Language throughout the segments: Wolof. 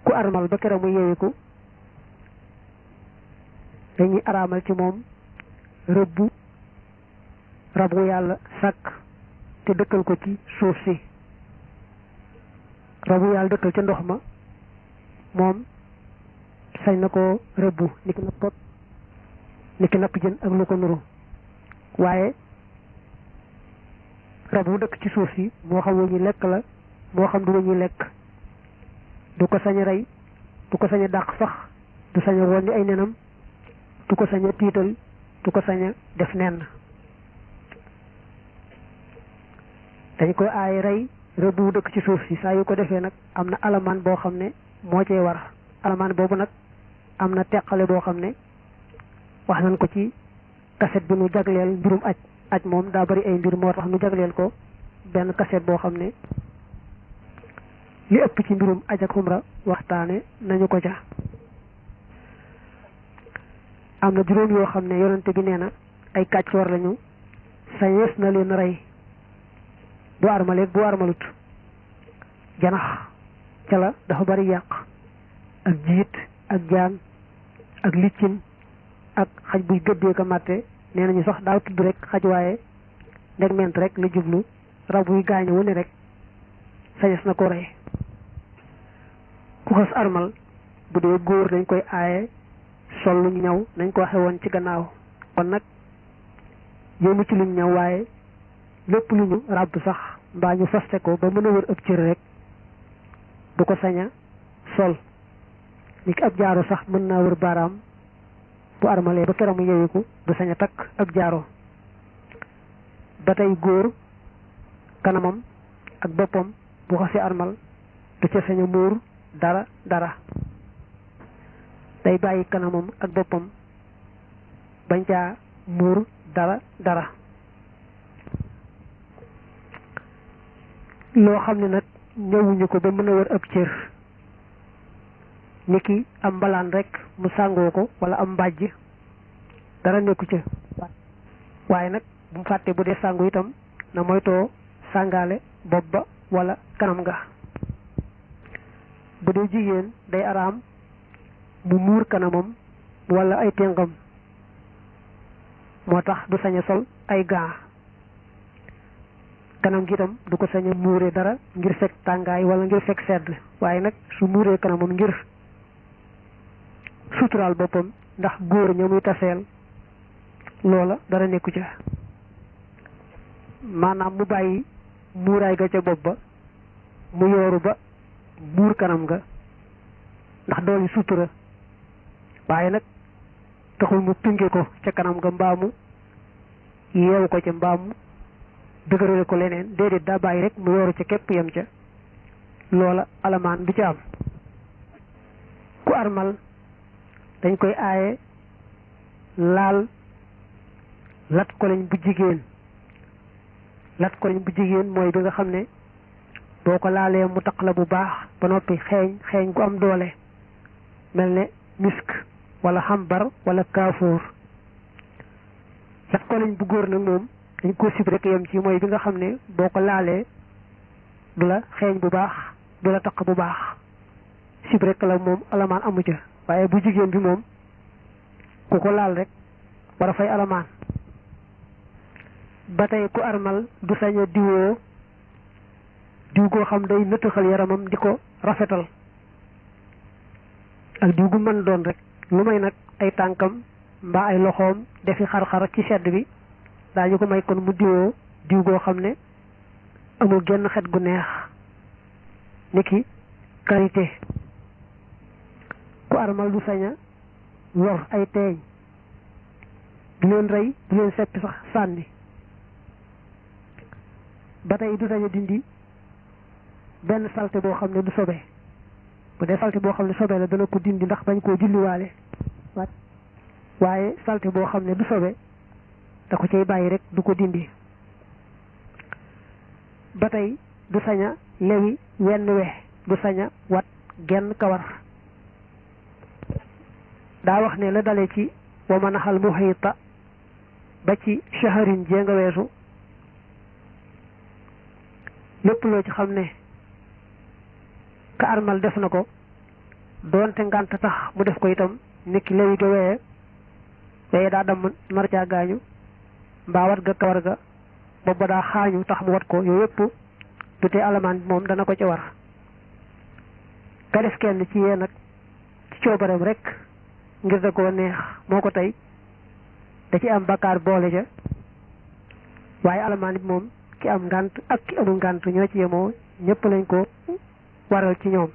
ku armal ba kera mu yeewiku dañuy araamal ci moom rëbbu rab wu yàlla sàkk te dëkkal ko ci suuf si rab wu yàlla dëkkal ca ndox ma moom sañ na ko rëbbu niki napp jën ak lu ko nuru waaye rab wu dëkk ci suuf si moo xam wu ñuy lekk la moo xam du wu ñuy lekk du ko sañ a rey du ko sañ a dàq sax du sañ a wonni ay nenam du ko sañ a tiital du ko sañ a def nenn dañ koy aay rey rëbb wu dëkk ci suuf si saa yu ko defee nag am na alamaan boo xam ne moo cee war alamaan boobu nag am na teqale boo xam ne wax nañ ko ci kaset bi nu jagleel mbirum aj moom daa bari ay mbir moo tax nu jagleel ko benn kaset boo xam ne li ëpp ci mbirum aj ak xumra waxtaane nañu ko ca am na juróom yoo xam ne yonente bi nee na ay kàccoor lañu sañees na leen rey bu armaleeg bu armalut janax ca la dafa bari yàq ak jiit ak jaan ak liccin ak xaj buy gëddee ko màtte nee nañu sax daaw tudd rek xaj waaye ndeg ment rek la jublu rab buy gaañe wu ne rek sañes na ko rey ku xas armal bu dee góor dañ koy aaye sol luñ ñaw nañ ko waxe woon ci gannaaw kon nag yéemu ci luñ ñaw waaye lépp lu ñu ràbb sax mbaa ñu faste ko ba mën a wër ëpp cër rek du ko sañ a sol ni ki ab jaaro sax mën naa wër baaraam bu armalee ba keramu yewiku du sañ a takk ab jaaro ba tey góor kanamam ak boppam bu xasee armal du ca sañ a muur dara day bàyyi kanamam ak boppam bañ caa muur dara loo xam ne nag ñëwuñu ko ba mën a wër ab cër niki am mbalaan rek mu sàngoo ko wala am mbàjj dara nekku ca waaye nag bu mu fàtte bu dee sàngu itam na moytoo sàngaale bopp ba wala kanam nga bu dee jigéen day araam mu muur kanamam wala ay téngam moo tax du sañ a sol ay gants kanam gi itam du ko sañ a muuree dara ngir fekk tàngaay wala ngir fekk sedd waaye nag su muuree kanamam ngir suturaal boppam ndax góor ña muy taseel loola dara nekku ca maanaam mu bàyyi muuraay ga ca bopp ba mu yooru ba muur kanam nga ndax dooli sutura waaye nag taxul mu tunge ko ca kanam nga mbaamu yeewu ko ca mbaamu dëgërale ko leneen déedéet daa bàyyi rek mu yooru ca képp yem ca loola alamaan du ca am ku armal dañ koy aaye laal lat koleñ bu jigéen mooy bi nga xam ne boo ko laalee mu taq la bu baax ba noppi xeeñ gu am doole mel ne misk wala xambar wala kaafoor lat koleñ bu góor nag moom dañ ko sib rek yem ci mooy bi nga xam ne boo ko laalee du la xeeñ bu baax du la taq bu baax sib rek la moom alamaan amu ca waaye bu jigéen bi moom ku ko laal rek war a fay alamaan ba tey ku armal du sañ a diwoo diw goo xam day nëtëxal yaramam di ko rafetal ak diw gu mën doon rek lu may nag ay tànkam mbaa ay loxoom defi xar-xar ci sedd bi daañu ko may kon mu diwoo diw goo xam ne amul genn xet gu neex niki karité ku armal du sañ a lor ay teeñ du leen rey du leen seppi sax sànni ba tey du sañ a dindi benn salte boo xam ne du sobe bu dee salte boo xam ne sobe la dana ko dindi ndax bañ koo julliwaale waaye salte boo xam ne du sobe da ko cay bàyyi rek du ko dindi ba tey du sañ a lewi wenn we du sañ a wat genn kawar daa wax ne la dale ci wa manaxal muhita ba ci shaharin jee nga weesu lépp loo ci xam ne ka armal def na ko doonte ngànt tax mu def ko itam niki léegi ga weye daa damm nar caa gaañu mbaa wat ga kawar ga boobu daa xaañu tax mu wat ko yooyu yëpp du tee alamaan bi moom dana ko ci war ka def kenn ci yee nag ci coobareem rek ngir da koo neex moo ko tey da ci am bakkaar boole ca waaye alamaan bi moom ki am ngànt ak ki amul ngànt ñoo ci yemoo ñëpp lañ ko waral ci ñoom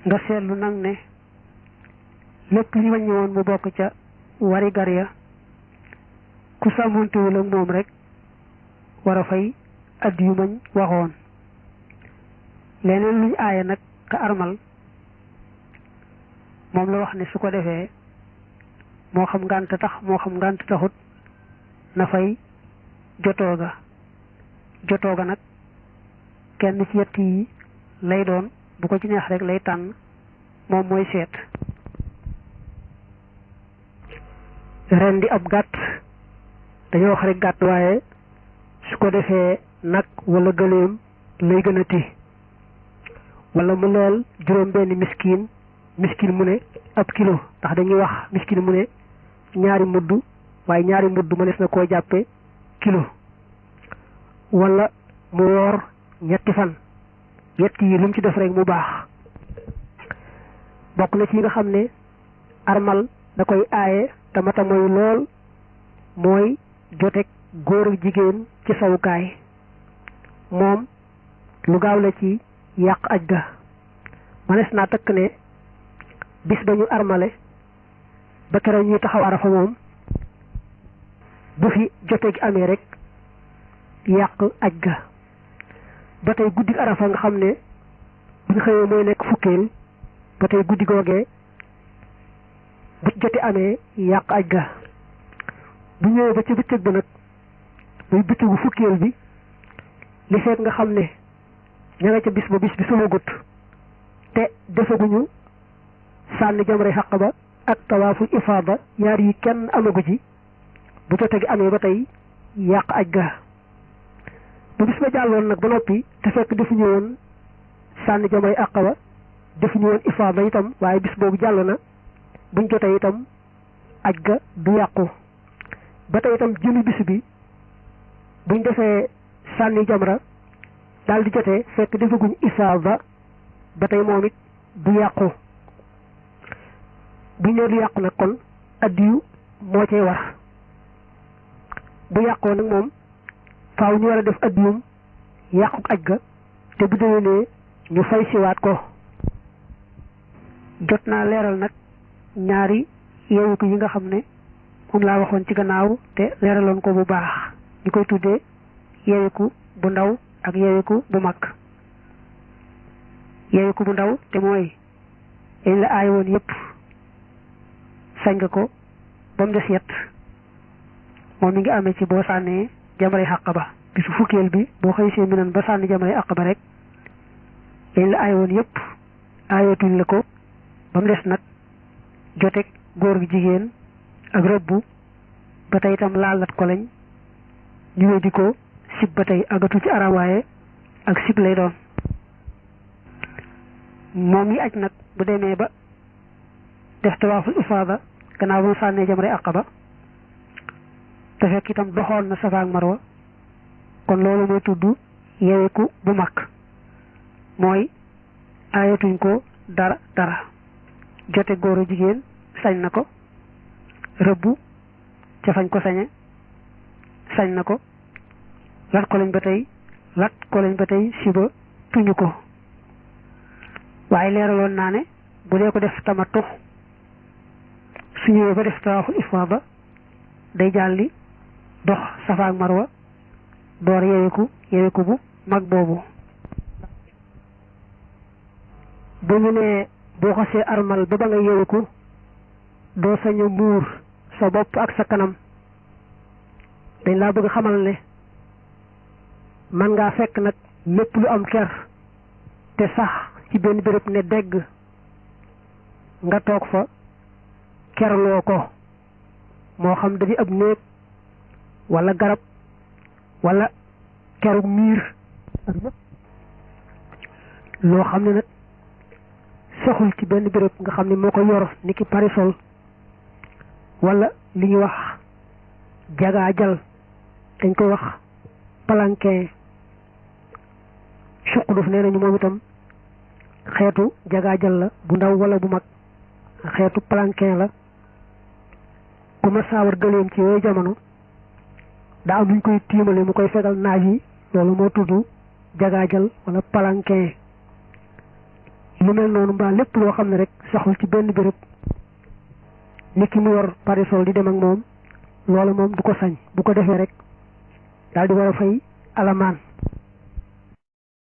nga seetlu nag ne lépp li wàññi woon mu bokk ca wari gar ya ku sàmmontewul ak moom rek war a fay addi yu mañ waxoon leneen luñ aaye nag ka armal moom la wax ne su ko defee moo xam ngànt tax moo xam ngànt taxut na fay jotoo ga nag kenn ci yett yi lay doon bu ko ci neex rek lay tànn moom mooy seet ren di ab gàtt dañoo wax rek gàtt waaye su ko defee nag wala gëléem lay gën a ti wala mu leel juróom benn miskin mu ne ab kilo ndax dañuy wax miskin mu ne ñaari mudd waaye ñaari mudd mënees na koo jàppe kilo wala mu woor ñetti fan yett yi lu mu ci def rek mu baax bokk na ci nga xam ne armal da koy aaye tamata mooy lool mooy jotek góor ak jigéen ci sawukaay moom lu gaaw la ci yàq aj ga mënees naa takk ne bis ba ñu armale ba keroog ñuy taxaw arafa moom bu fi jote gi amee rek yàq aj ga ba tey guddi arafa nga xam ne bu ñu xëyee mooy nekk fukkeel ba tey guddi googee bu jote amee yàq aj ga bu ñëwee ba ci bëccëg ba nag muy bëccëgu fukkeel bi li fekk nga xam ne ña nga ca bis bi sumagut te defaguñu sànni jamray xaq ba ak tawaaful ifaada ñaar yi kenn amagu ci bu jote gi amee ba tey yàq aj ga bu bis ba jàlloon nag ba noppi te fekk defuñu woon sànni jamray àq ba defuñu woon ifaada itam waaye bis boobu jàll na buñ jotee itam aj ga du yàqu ba tey itam jëmi bis bi buñ defee sànni jamra daal di jotee fekk defaguñ ifaada ba tey moom it du yàqu bu ñëwee du yàqu nag kon addiyu moo cay war bu yàqoo nag moom faaw ñu war a def addiyum yàquk aj ga te bu déwénee ñu fay siwaat ko jot naa leeral nag ñaari yeewuko yi nga xam ne moom laa waxoon ci gannaaw te leeraloon ko bu baax ñu koy tuddee yeewiku bu ndaw ak yeewiku bu mag yeewiku bu ndaw te mooy yañ la aay woon yépp sañ nga ko ba mu des yett moom mi ngi amee ci boo sànnee jamray xàq ba bisu fukkeel bi boo xëy see minan ba sànni jamray àq ba rek yañ la aay woon yépp aayootuñ la ko ba mu des nag jotek góor gi jigéen ak rëbbu ba tey itam laalat ko lañ ñu weddi ko sib ba tey agatu ci araam waaye ak sib lay doon moom yi aj nag bu demee ba def tawaaful ifaada gannaaw ba mu sànnee jamray àq ba te fekk itam doxoon na Safa ak Marwa kon loolu mooy tudd yeweku bu mag mooy aayatuñ ko dara jote góoru jigéen sañ na ko rëbbu ca fañ ko sañe sañ na ko lat ko lañ ba tey siba tuñu ko waaye leeraloon naa ne bu dee ko def tamattu su ñëwee ba def tawaaful ifaada day jàlli dox Safa ak Marwa door yeweku bu mag boobu bu ñu nee boo xasee armal ba nga yeweku doo sañ a muur sa bopp ak sa kanam dañ laa bëgg xamal ne man ngaa fekk nag lépp lu am ker te sax ci benn béréb ne dégg nga toog fa kerloo ko moo xam da di ab néeg wala garab wala keru miir ak lépp loo xam ne nag saxul ci benn béréb nga xam ne moo ko yor ni ki parasol wala li ñuy wax jagaajal dañ koy wax palanquin suquduf nee nañu moom itam xeetu jagaajal la bu ndaw wala bu mag xeetu palanquin la ku ma saawar gëleem ci yooyu jamono daa am luñ koy tiimale mu koy fegal naaj yi loolu moo tudd jagaajal wala palanquin lu mel noonu mbaa lépp loo xam ne rek saxul ci benn béréb nit ki mu yor parasol di dem ak moom loolu moom du ko sañ bu ko defee rek daal di war a fay alamaan